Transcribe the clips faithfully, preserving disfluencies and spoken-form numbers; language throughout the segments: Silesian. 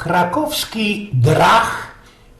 Krakowski drach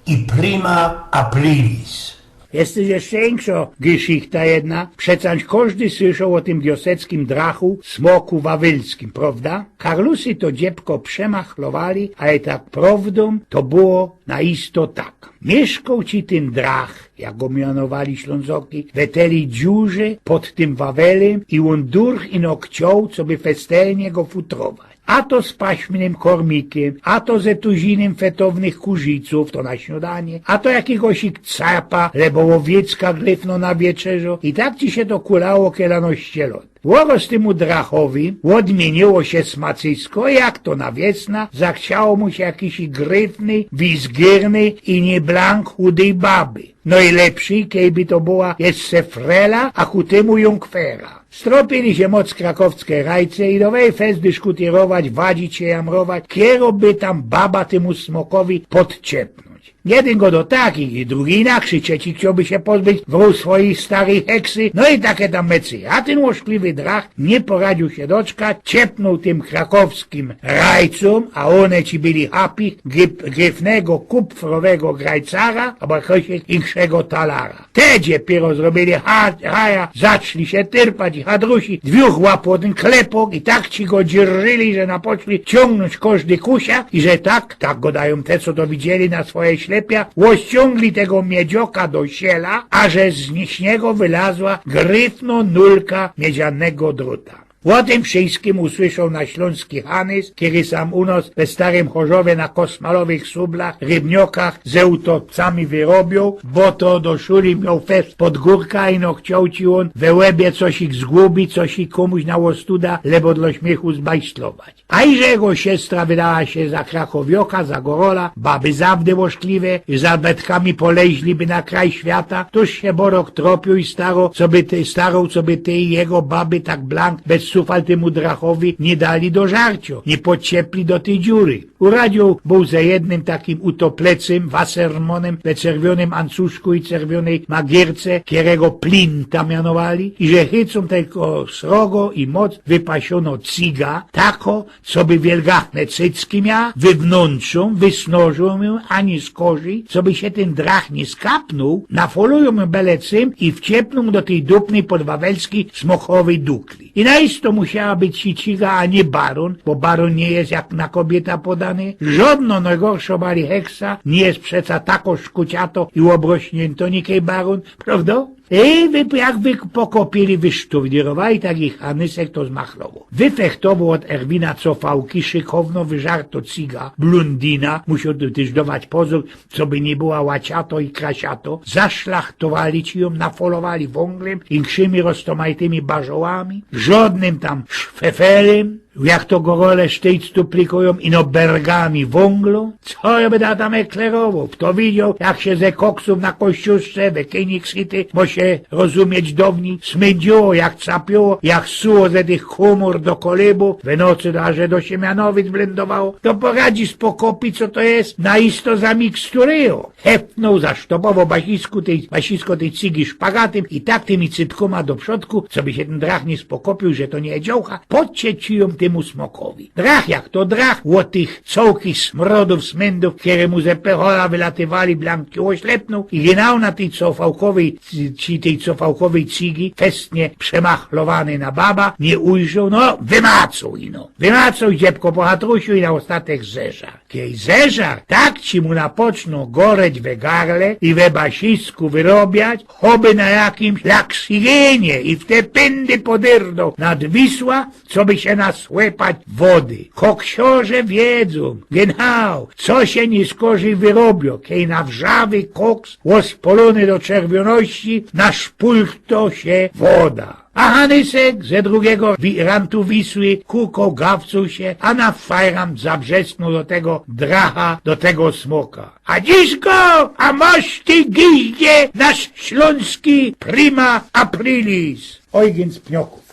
i prima aprilis. Jest tyż jeszcze inkszŏ geszichta jedna. Przecież kożdy słyszoł ô tym wioseckim drachu, smoku wawelskim, prŏwda? Karlusy to dziebko przemachlowali, ale tak prŏwdōm to było na isto tak. Miyszkoł ci tyn drach, jak go mianowali Ślōnzoki, we teli dziurze pod tym Wawelym i ôn durch ino chcioł, coby festelnie go futrować. A to z paśmnym kormikym, a to ze tuzinym fetownych kurzicōw, to na śniŏdanie, a to jakigoś capa, lebo ôwiecka gryfno na wieczerzŏ. I tak ci sie to kulało kielanoście lŏt. Ôroz tymu drachowi ôdmiyniyło sie smacysko, jak to na wiesna zachciało mu sie jakijś gryfny, wizgierny i niy blank chudyj baby. Nojlepszyj, kejby to była jeszcze frela, a ku tymu jōnkwera. Stropiyli sie moc krakowske rajce i dowej fest dyszkutyrować, wadzić sie, jamrować, kero by tam baba tymu smokowi podciepnōńć. Jedyn godo tak i drugi inakszyj, trzeci chciołby sie pozbyć wōł swojij staryj heksy, no i take tam mecy. A tyn ôszkliwy drach niy poradziōł sie doczkać, ciepnōł tym krakowskim rajcōm, a ône ci byli happy, gryf-, gryfnego, kupfrowego grajcara, abo jakigoś inkszego talara. Te dziepiero zrobiyli ha-, haja, zaczli sie tyrpać i hadrusi, dwiōch łapło tyn klepok i tak ci go dzierżyli, że napoczli ciōngnōńć kożdy kusia i że tak, tak godajōm te, co to widzieli na swoje ślepia, ôściōngli tego miedzioka do siela, a że z ni-, z niego wylazła gryfno nulka miedzianego druta. Ô tym wszyjskim usłyszoł na ślōnski Hanys, kery sam u nos we Starym Chorzowie na kosmalowych sublach, rybniokach ze utopcami wyrobioł, bo to do szuli mioł fest pod górka i no chcioł ci ôn we łebie cosik zgubić, cosik kōmuś na ôstuda, lebo dlō śmiychu zbajstlować. A iże jego siestra wydała sie za Krakowioka, za Gorola, baby zawdy ôszkliwe, i za betkami poleźliby na kraj świata, toż sie Borok tropiōł i staroł, coby te, staroł, coby tyj jego baby tak blank bez sufal tymu drachowi niy dali do żarciŏ, niy podciepli do tyj dziury. Uradziōł bōł ze jednym takim utoplecym, wasermonym, we czerwionym ancuszku i czerwionej magierce, kerego Plinta mianowali, i że chycōm tego srogo i moc wypasiono cyga, tako, coby wielgachne cycki mia, wewnōntrzōm wysnożōm jōm, ani skorzij, coby sie tyn drach niy skapnōł, nafolujōm jōm bele czym i wciepnōm do tyj dupnyj podwawelskij smokowyj dukli. I na isto musiała być ci cyga, a niy barōn, bo barōn niy jest jak na kobiyta podany. Żodno nojgorszŏ bali heksa niy jest przeca tako szkuciato i ôbrośniynto, nikej barōn, prŏwda? I wy, jak wy pokopiyli, wysztowdirowali, tak ich Hanysek to zmachlowoł. Wyfechtowoł ôd Erwina cofałki szykowno wyżarto cyga, blōndina, musioł ty-, tyż dować pozōr, coby niy była łaciato i krasiato, zaszlachtowali ci jōm, nafolowali wōnglym, inkszymi roztomajtymi barzołami, żodnym tam szwefelym, jak to Gorole sztyjc tu plikujōm, ino bergami wōnglu. Co jŏ by da tam eklerowoł? Fto widzioł, jak sie ze koksōw na Kościuszce, we Königshytte, mo sie rozumieć downij, smyndziło, jak capiło, jak suło ze tych kōmōr do Kolybōw, we nocy darze do Siemianowic blendowało, to poradzi z pokopi, co to jest, na isto zamiksturyjoł. Heftnōł, zasztopowoł basisko tyj, basisko tyj cygi szpagatym i tak tymi cypkōma do przodku, coby sie tyn drach niy spokopiył, że to niy dziołcha, podciepnōł jōm tymu smokowi. Drach jak to drach, ôd tych cołkich smrodōw, smyndōw, kere mu ze pechola wylatywali, blank ôślepnōł i genau na tyj cofałkowyj, ci tyj cofałkowyj cygi, festnie przemachlowany na baba, niy ujrzoł, no, wymacoł ino. Wymacoł, dziebko pohatrusiōł i na ôstatek zeżar. Kej zeżar, tak ci mu napocznōł goreć we garle i we basisku wyrobiać, choby na jakimś laksygenie i w te pyndy podyrnōł nad Wisła, coby sie nasłepać wody. Koksiorze wiedzōm, genau, co sie niyskorzij wyrobio, kej na wrzawy koks ôspolōny do czerwioności naszpulchto sie woda. A Hanysek ze drugigo wi-, rantu Wisły kukoł, gawcoł sie, a na fajran zabrzesnōł do tego dracha, do tego smoka: „A dziś go, a masz ty, giździe, nasz ślōnski prima aprilis”. Ojgyn z Pnioków.